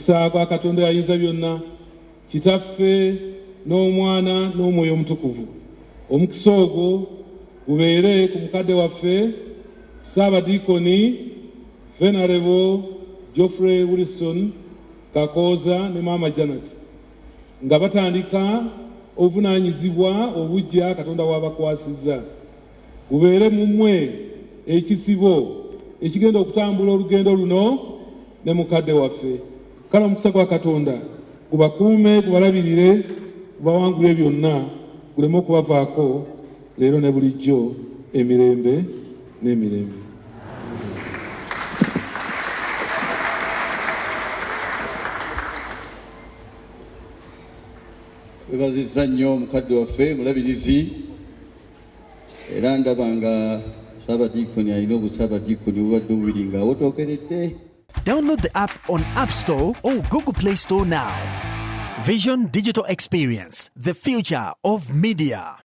Omukisa gwa Katonda ayinza byonna, Kitaffe n'Omwana n'Omwoyo Omutukuvu, omukisa ogwo gubeere ku mukadde waffe Ssaabadiikoni Venerable Geoffrey Wilson Kakooza ne Maama Janet nga batandika obuvunaanyizibwa obuggya Katonda bw'abakwasizza. Gubeere mu mmwe ekisibo ekigenda okutambula olugendo luno ne mukadde waffe. Kale omukisa gwa Katonda gubakuume, gubalabirire, gubawangulire byonna, guleme okubavaako leero ne bulijjo emirembe n'emirembe. Twebazizza nnyo mukadde waffe mulabirizi era ndaba nga Ssaabadiikoni alina obusaabadiikoni obubadde bubiri nga awotookeredde. Download the app on App Store or Google Play Store now. Vision Digital Experience, the future of media.